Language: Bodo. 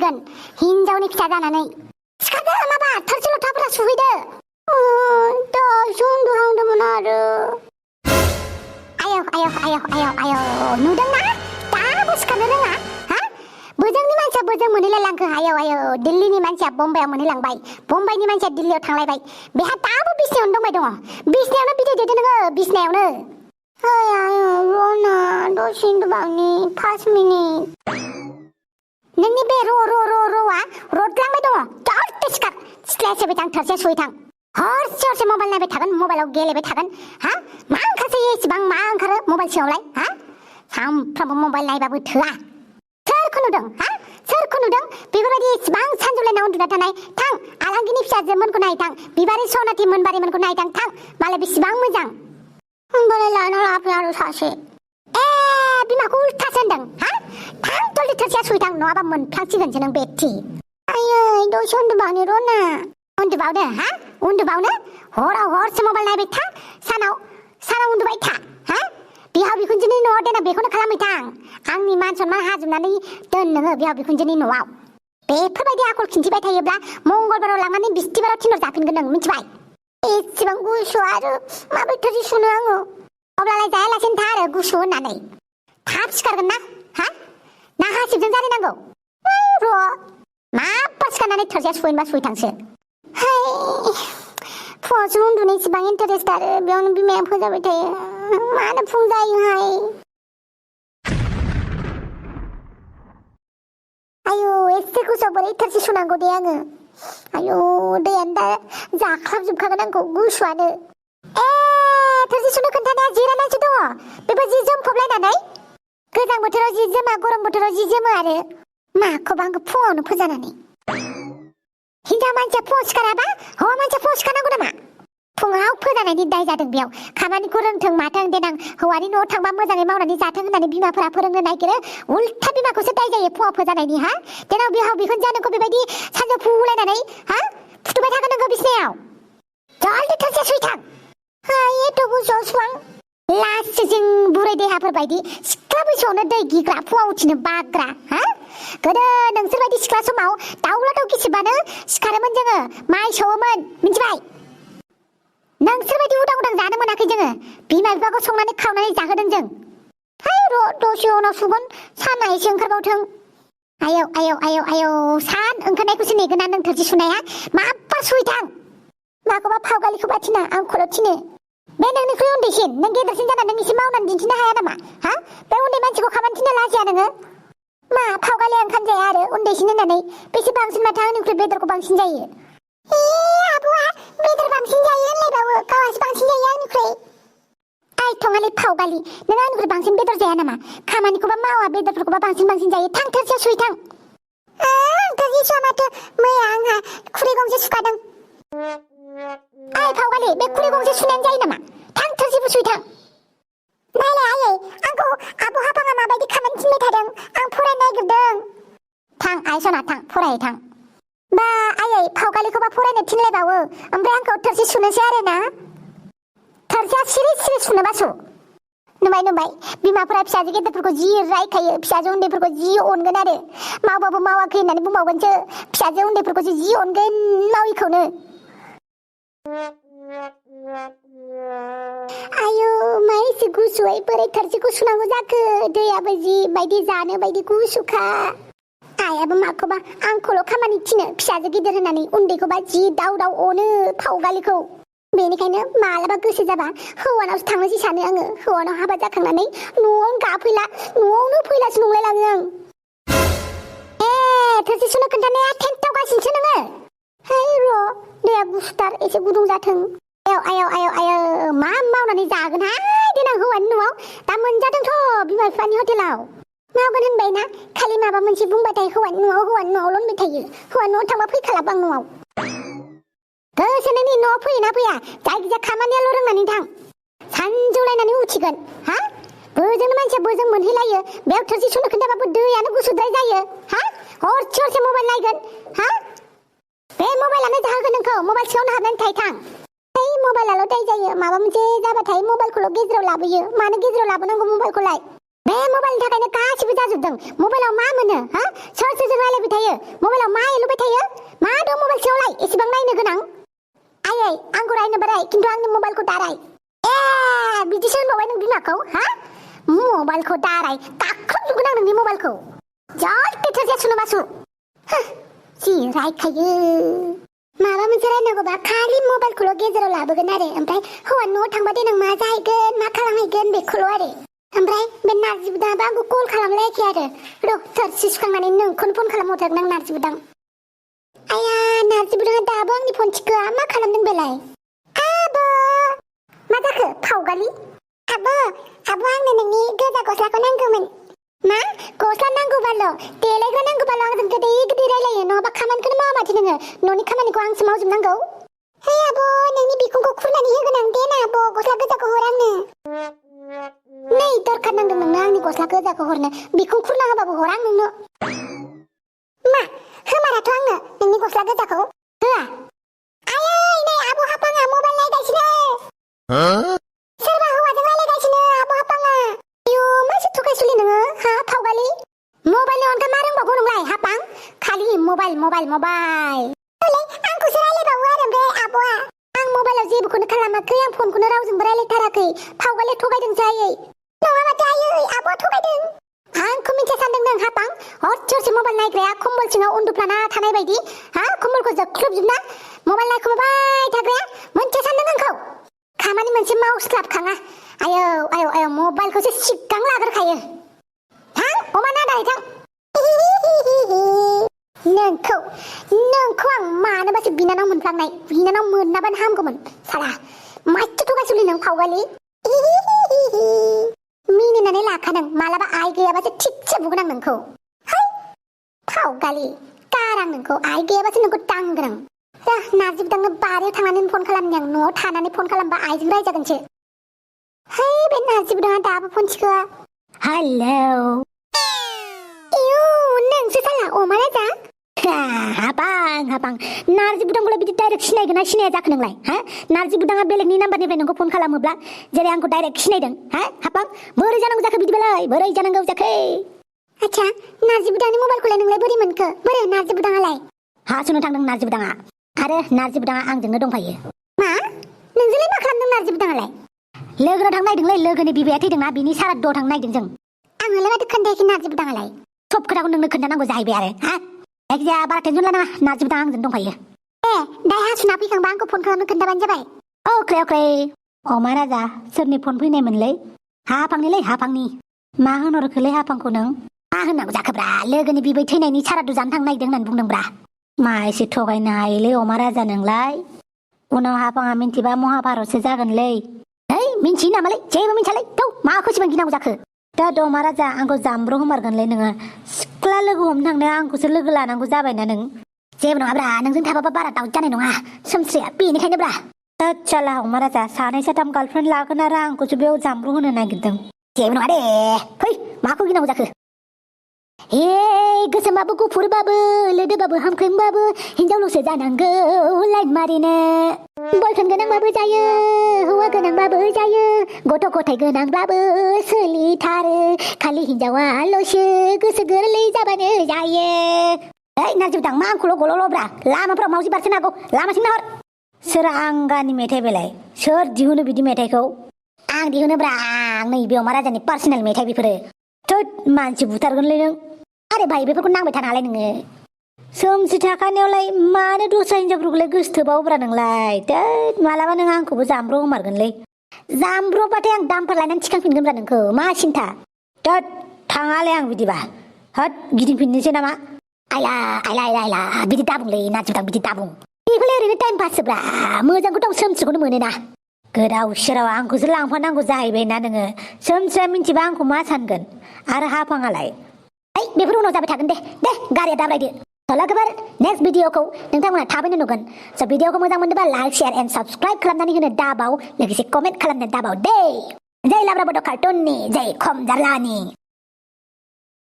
सुगोन हिनजावनि फिसा जानानै सिखारदो माबा थोरसि लथाफोरा सुहैदो दासो उन्दुहांदोंमोन आरो आयौ नुदोंना दाबो सिखारनो रोङा हा बोजोंनि मानसिया बोजों मोनहैलाय लांखो आयौ दिल्लीनि मानसिया बम्बाइआव मोनहैलांबाय बम्बाइनि मानसिया दिल्लीयाव थांलायबाय बेहा दाबो बिसिनायावनो दंबाय दङ बिसिनायावनो बिदै दैदो नोङो बिसिनायावनो रना दसे उन्दुबावनि 5 मिनिट नोंनि बे र'आ रदलांबाय दङ दसे सिखार सिथ्लाया सोबाय थां थोरसिया सुहै थां हरसे मबाइल नायबाय थागोन मबाइलाव गेलेबाय थागोन हा मा ओंखारसै एसेबां मा ओंखारो मबाइल सिङावलाय हा सानफ्रामबो मबाइल नायबाबो थोआ सोरखौ नुदों हा सोरखौ नुदों बेफोरबायदि एसेबां सानजौलायना उन्दुना थानाय थां आलांगिनि फिसाजोमोनखौ नाय थां बिबारि सनाथि मोनबारिमोनखौ नाय थां मालाय बेसेबां मोजां होमबालाय लाना लाफै आरो सासे बिमाखौ उल्थासो होनदों हा थां जल्दि थोरसिया सुहै थां नङाबा मोनफ्लांसिगोनसो नों बेथि आयै दसे उन्दुबावनि र'ना उन्दुबावनो हा उन्दुबावनो हराव हरसे मबाइल नायबाय था सानाव उन्दुबाय था हा बिहाव बिखुनजोनि न'आव देनां बेखौनो खालामबाय थां आंनि मान सनमान हाजोबनानै दोन नोङो बिहाव बिखुनजोनि न'आव बेफोरबायदि आखल खिन्थिबाय थायोब्ला मंगलबाराव लांनानै बिस्थिबाराव थिनहर जाफिनगोन नों मिथिबाय एसेबां गुसु आरो माबोरै थोरसि सुनो आङो अब्लालाय जायालासेनो था आरो गुसु होननानै थाब सिखारगोन ना हा ना हासिबजों जारिनांगौ र' माब्बा सिखारनानै थोरसिया सुहैनोबा सुहैथांसो फुङावसो उन्दुनो इसेबां इन्टारेस्ट आरो बेयावनो बिमाया फोजाबाय थायो मानो फुं जायोहाय आयौ एसे गुसुआव बोरै थोरसि सुनांगौ दे आङो आयौ दैयानो दा जाख्लाबजोबखागोन आंखौ गुसुआनो थोरसि सुनो खोन्थानाया जिरायनानैसो दङ बेबो जि जोम फबलायनानै गोजां बोथोराव जि जोमा गरम बोथोराव जि जोमो आरो माखौबा आंखौ फुङावनो फोजानानै हिनजाव मानसिया फुङाव सिखाराबा हौवा मानसिया फुङाव सिखारनांगौ नामा फुङाव फोजानायनि दाय जादों बेयाव खामानिखौ रोंथों माथों देनां हौवानि न'आव थांबा मोजाङै मावनानै जाथों होननानै बिमाफोरा फोरोंनो नागिरो उल्था बिमाखौसो दाय जायो फुङाव फोजानायनि हा देनां बिहाव बिखुनजो नोंखौ बेबायदि सानजौफुलायनानै हा फुथुबाय थागोन नोंखौ बिसिनायाव जल्दि थोरसिया सुहै थां एथ' गुसुआव सुवां लास्ट जों बुरै देहाफोर बायदि सिख्ला बैसोआवनो दै गिग्रा फुङाव उथिनो बाग्रा हा गोदो नोंसोर बायदि सिख्ला समाव दाउला दाउ गिसिबानो सिखारोमोन जोङो माइ सौवोमोन मिथिबाय नोंसोर बायदि उदां जानो मोनाखै जोङो बिमा बिफाखौ संनानै खावनानै जाहोदों जों र' दसे उनाव सुगोन साना एसे ओंखारबावथों आयौ सान ओंखारनायखौसो नेगोन ना नों थोरसि सुनाया माब्बा सुहै थां माखौबा फावगालिखौ बाथिना आंखौल' थिनो बे नोंनिख्रुइ उन्दैसिन नों गेदेरसिन जाना नों एसे मावनानै दिन्थिनो हाया नामा हा बे उन्दै मानसिखौ खामानि थिननो लाजिया नोङो मा फावगालिया ओंखाम जाया आरो उन्दैसिन होननानै बेसे बांसिन माथो आंनिख्रुइ बेदरखौ बांसिन जायो आब'आ बेदर बांसिन जायो होनलायबावो गावहासो बांसिन जायो आंनिख्रुइ थङालि फावगालि नों आंनिख्रुइ बांसिन बेदर जाया नामा खामानिखौबा मावा बेदरफोरखौबा बांसिन जायो थां थोरसिया सुहै थां थोरसि सुवा माथो मैया आंहा खुरै गंसे सुखादों फावगालि बे खुरै गंसे सुनायानो जायो नामा थां थोरसिबो सुहै थां नायलाय आयै आंखौ आब' हाबाङा माबायदि खामानि थिनबाय थादों आं फरायनो नागिरदों थां आइ सना थां फरायै थां बा आयै फावगालिखौबा फरायनो थिनलायबावो ओमफ्राय आंखौ थोरसि सुनोसै आरो ना थोरसिया सिरि सुनोबा सु नुबाय बिमाफोरा फिसाजो गेदेरफोरखौ जि रायखायो फिसाजो उन्दैफोरखौ जि अनगोन आरो मावबाबो मावाखै होननानै बुंबावगोनसो फिसाजो उन्दैफोरखौसो जि अनगोन माविखौनो आयौ मा एसे गुसुयै बोरै थोरसिखौ सुनांगौ जाखो दैयाबो जि बायदि जानो बायदि गुसुखा आइयाबो माखौबा आंखौल' खामानि थिनो फिसाजो गिदिर होननानै उन्दैखौबा जि दाव अनो फावगालिखौ बेनिखायनो मालाबा गोसो जाबा हौवानावसो थांनोसै सानो आङो हौवानाव हाबा जाखांनानै न'आवनो गाफैला न'आवनो फैलासो नंलायलाङो आं थोरसि सुनो खोन्थानाया थेन्थावगासिनोसो नोङो र' दैया गुसुथार एसे गुदुं जाथों आयौ मा मावनानै जागोनहाय देनां हौवानि न'आव दा मोनजादोंथ' बिमा बिफानि हटेलाव मावगोन होनबायना खालि माबा मोनसे बुंबाथाय हौवानि न'आवल' होनबाय थायो हौवानि न'आव थांबा फैखालाबो आं न'आव गोसो नोंनि न'आव फैयोना फैया जायखिजाया खामानियाल' रोंनानै थां सानजौलायनानै उथिगोन हा बोजोंनो मानसिया बोजों मोनहैलायो बेयाव थोरसि सुनो खोन्थाबाबो दैयानो गुसुद्राय जायो हा हरसे मबाइल नायगोन हा बे मबाइलानो जाहोगोन नोंखौ मबाइल सिङावनो हाबनानै थायो थां मबाइलाल' दाय जायो माबा मोनसे जाबाथाय मबाइलखौल' गेजेराव लाबोयो मानो गेजेराव लाबोनांगौ मबाइलखौलाय बे मबाइलनि थाखायनो गासिबो जाजोबदों मबाइलाव मा मोनो हा सोरजों रायलायबाय थायो मबाइलाव मा एलुबाय थायो मा दं मबाइल सिङावलाय एसेबां नायनो गोनां आयै आंखौ रायनो बाराय खिन्थु आंनि मबाइलखौ दाराय ए बिदिसो होनबावबाय नों बिमाखौ हा मबाइलखौ दाराय गाख्रबजोबगोन आं नोंनि मबाइलखौ जल्दि थोरसिया सुनो मासु जि रायखायो माबा मोनसे रायनांगौबा खालि मबाइलखौल' गेजेराव लाबोगोन आरो ओमफ्राय हौवा न'आव थांबा देनां मा जाहैगोन मा खालामहैगोन बेखौल' आरो ओमफ्राय बे नारजि बुदाङाबो आंखौ कल खालामलायाखै आरो र' थोरसि सुखांनानै नोंखौनो फन खालामहरथारगोन आं नारजि बुदां आया नारजि बुदाङा दाबो आंनि फन थिखोआ मा खालामदों बेलाय आबो मा जाखो फावगालि आबो आंनो नोंनि गोजा गस्लाखौ नांगौमोन मा गस्ला नांगौबाल' देलायग्रा नांगौबाल' आंजों गोदै गोदै रायलायो नङाबा खामानिखौनो मावा माथो नोङो न'नि खामानिखौ आंसो मावजोबनांगौ हे आब' नोंनि बिखुंखौ खुरनानै होगोन आं दे ना आब' गस्ला गोजाखौ हर आंनो नै दरखार नांदों नोंनो आंनि गस्ला गोजाखौ हरनो बिखुं खुरना होबाबो हर आं नोंनो मा होमाराथ' आंनो नोंनि गस्ला गोजाखौ होआ आयै नै आब' हापाङा मबाइल नायगासिनो सोरबा हौवाजों रायलायगासिनो आब' हापाङा आयु मासि थगायसुलि नोङो हा फावगालि मबाइलनि अनगा मा रोंबावगौ नोंलाय हापां खालि मबाइल आंखौसो रायलायबावो आरो ओमफ्राय आब'आ आं मबाइलाव जेबोखौनो खालामाखै आं फनखौनो रावजोंबो रायलायथाराखै फावगालि थगायदों जायै नङा माथो आयै आब'आ थगायदों आंखौ मिथिया सानदों नों हापां हरसे मबाइल नायग्राया कम्बल सिङाव उन्दुफ्लाना थानाय बायदि हा कम्बलखौ जोख्लोबजोबना मबाइल नायखोमाबाय थाग्राया मोनथिया सानदों आंखौ खामानि मोनसे मावस्लाबखाङा आयौ मबाइलखौसो सिगां लाग्रोखायो थां अमा नादाय थां नोंखौ आं मानोबासो बिनानाव मोनफ्लांनाय बिनानाव मोनाबानो हामगौमोन साला माथो थगायसुलि नों फावगालि मिनिनानै लाखादों मालाबा आइ गैयाबासो थिगसे बुगोन आं नोंखौ है फावगालि गारां नोंखौ आइ गैयाबासो नोंखौ दांगोन आं नारजि बुदांनो बारियाव थांनानै फन खालामनि आं न'आव थानानै फन खालामबा आइजों रायजागोनसो है बे नारजि बुदाङा दाबो फन थिखोआ हेलौ इयु नोंसो साला अमा राजा हाबां नारजि बुदांखौलाय बिदि डाइरेक्ट सिनायगोन ना सिनाया जाखो नोंलाय हा नारजि बुदाङा बेलेगनि नाम्बारनिफ्राय नोंखौ फन खालामोब्ला जेरै आंखौ डाइरेक्ट सिनायदों हा हाबां बोरै जानांगौ जाखो बिदिबालाय बोरै जानांगौ जाखो आच्छा नारजि बुदांनि मबाइलखौलाय नोंलाय बोरै मोनखो बोरै नारजि बुदाङालाय हा सुनो थांदों नारजि बुदाङा आरो नारजि बुदाङा आंजोंनो दंफायो मा नोंजोंलाय मा खालामदों नारजि बुदाङालाय लोगोनाव थांनो नायदोंलै लोगोनि बिबाया थैदोंना बिनि सारादुआव थांनो नायदों जों आंनोलाय माथो खोन्थायाखै नारजि बुदाङालाय सब खोथाखौ नोंनो खोन्थानांगौ जाहैबाय आरो हा जायखिजाया बारा टेनसन लानाङा नारजि बुदाङा आंजों दंफायो दाय हासुना फैखांबा आंखौ फन खालामनो खोन्थाबानो जाबाय अके अमा राजा सोरनि फन फैनायमोनलै हाफांनिलै हाफांनि मा होनहरखोलै हाफांखौ नों मा होननांगौ जाखोब्रा लोगोनि बिबै थैनायनि सारादु जानो थांनो नागिरदों होननानै बुंदोंब्रा मा एसे थगायनो हायोलै अमा राजा नोंलाय उनाव हाफाङा मिन्थिबा महाभारतसो जागोनलै है मिन्थियो नामालै जेबो मिन्थियालै थौ माखौ एसेबां गिनांगौ जाखो दा अमा राजा आंखौ जामब्र' होमारगोनलै नोङो सिख्ला लोगो हमनो थांनाया आंखौसो लोगो लानांगौ जाबायना नों जेबो नङाब्रा नोंजों थाबाबा बारा दाउट जानाय नङा सोमस्रिया बेनिखायनोब्रा साला अमा राजा सानै साथाम गार्लफ्रेन्ड लागोन आरो आंखौसो बेयाव जामब्र' होनो नागिरदों जेबो नङा दे फै माखौ गिनांगौ जाखो गोसोमबाबो गुफुरबाबो लोदोबाबो हामख्रेंबाबो हिनजावल'सो जानांगौ लाइन मारिनो बयफ्रेन्ड गोनांबाबो जायो हौवा गोनांबाबो जायो गथ' गथाय गोनांब्लाबो सोलिथारो खालि हिनजावाल'सो गोसो गोरलै जाबानो जायो नारजि बुदां मा आंखौल' गल'ल'ब्रा लामाफ्राव मावजि बारसोनो हागौ लामाथिं नाहर सोर आंगानि मेथाइ बेलाय सोर दिहुनो बिदि मेथाइखौ आं दिहुनोब्रा आं नैबे अमा राजानि पार्सनेल मेथाइ बेफोरो थोद मानसि बुथारगोनलै नों आरे भाई बेफोरखौ नांबाय थानाङालाय नोङो सोमसि थाखानायावलाय मानो दस्रा हिनजावफोरखौलाय गोसोथोबावब्रा नोंलाय थोद मालाबा नों आंखौबो जामब्र' होमारगोनलै जामब्र'बाथाय आं दामफोर लायनानै थिखांफिनगोनब्रा नोंखौ मा सिन्था थोद थाङालै आं बिदिबा होद गिदिंफिननोसै नामा आइला बिदि दाबुंलै नारजि बुदां बिदि दाबुं बेफोरलाय ओरैनो टाइम पाससोब्रा मोजांखौथ' आं सोमस्रिखौनो मोनोना गोदाव सोराव आंखौसो लांफानांगौ जाहैबायना नोङो सोमस्रिया मिन्थिबा आंखौ मा सानगोन आरो हाफाङालाय बेफोर उनाव जाबाय थागोन दे गारिया दाब्रायदो लोगोफोर नेक्स्ट भिडिअखौ नोंथांमोना थाबैनो नुगोन स' भिडिअखौ मोजां मोनदोंबा लाइक शेयार एन्ड साबस्क्राइब खालामनानै होनो दाबाव लोगोसे कमेन्ट खालामनो दाबाव दे जय लाब्राबड कार्टुननि जय खम जारलानि